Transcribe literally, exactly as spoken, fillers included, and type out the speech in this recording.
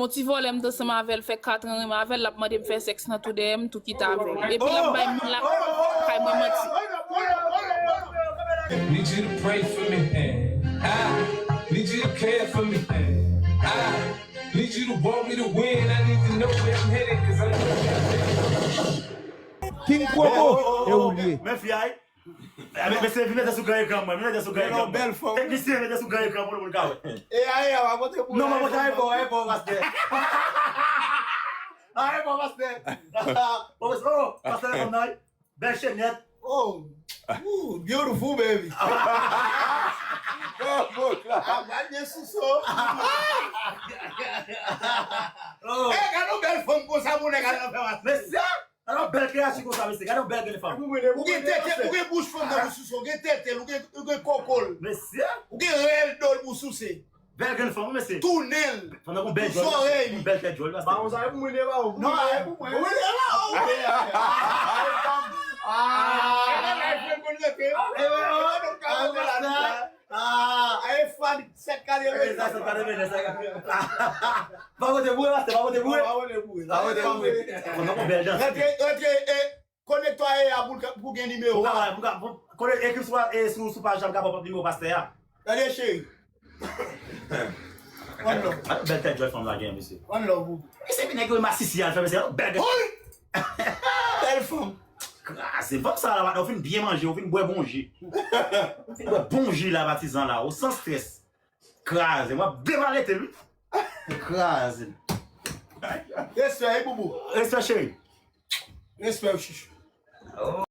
Yon ti vòlè m t ansanm avè l, fè kat an renmen avè l, l ap mande m fè sèks nan tou dèyè m, tou kite avè l. Epi l ap bay moun la kay mwen manti. Need you to pray for me. I need you to care for me. I need you to want me to win. I need to know where I'm headed, cause I know where I'm headed. King Koko, e ou l ye. Men fi a, men se vi mete sou gran ekran mwen, mete sou gran ekran mwen. Bèl fanm. Teknisyen mete sou gran ekran pou moun ka wè. E a, e a, w a montre pou Non, mwen montre a epò, a epò, pastè. A epò, pastè. Bon, oh, pastè, fanm nan, bèl chenèt. Oh, ooh, beautiful baby. Oh, bon, A gade sou so. E, gade yon bèl fanm konsa, moun nèg al nan fè mas. Mesye, alò bèl kreyati konsa, mesye, gade yon bèl grenn fanm. Ou gen tete, ou gen bouch fanm nan pou souse, ou gen tete, ou gen, ou gen koko l. Mesye, Ou gen rèl do l pou souse. Bèl grenn fanm, mesye. Tounen l. Fanm nan gon bèl djòl. Zòrèy li. Bèl tèt djòl, pastè. Ba ou sa e pou mwen, ba ou. Non, e pou mwen. Mwen, e la, ou. Ah, e la, e pou mwen rete. E, e, e, nou ka fè la, nou ka. Ah, e fan sèt kare. E, sa, sa, pa de menen, sa. Pa vote boure, pastè, pa vote boure. Pa vote boure. Pa vote boure. Fanm nan gon bèl dans. Rantre, rantre, e, konekte a pou, pou gen nimewo. Pou ka, pou ka, pou, konnen, ekri sou, e, sou, sou paj la, pou ka pran nimewo pastè a. Gade cheri. One love. Gade bèl tèt djòl fanm la gen, mesye. One love, boo. E se vin nèg yo masisi al fè, mesye, bèl grenn. Bèl fanm. Kraze, fanm sa la, ou fin byen manje, ou fin bwè bon ji. Ou fin bwè bon ji la, patizan la, ou san strès. Kraze, w ap devalete l, wi. Kraze. Respè, e boubou. Respè, cheri. Respè, chouchou.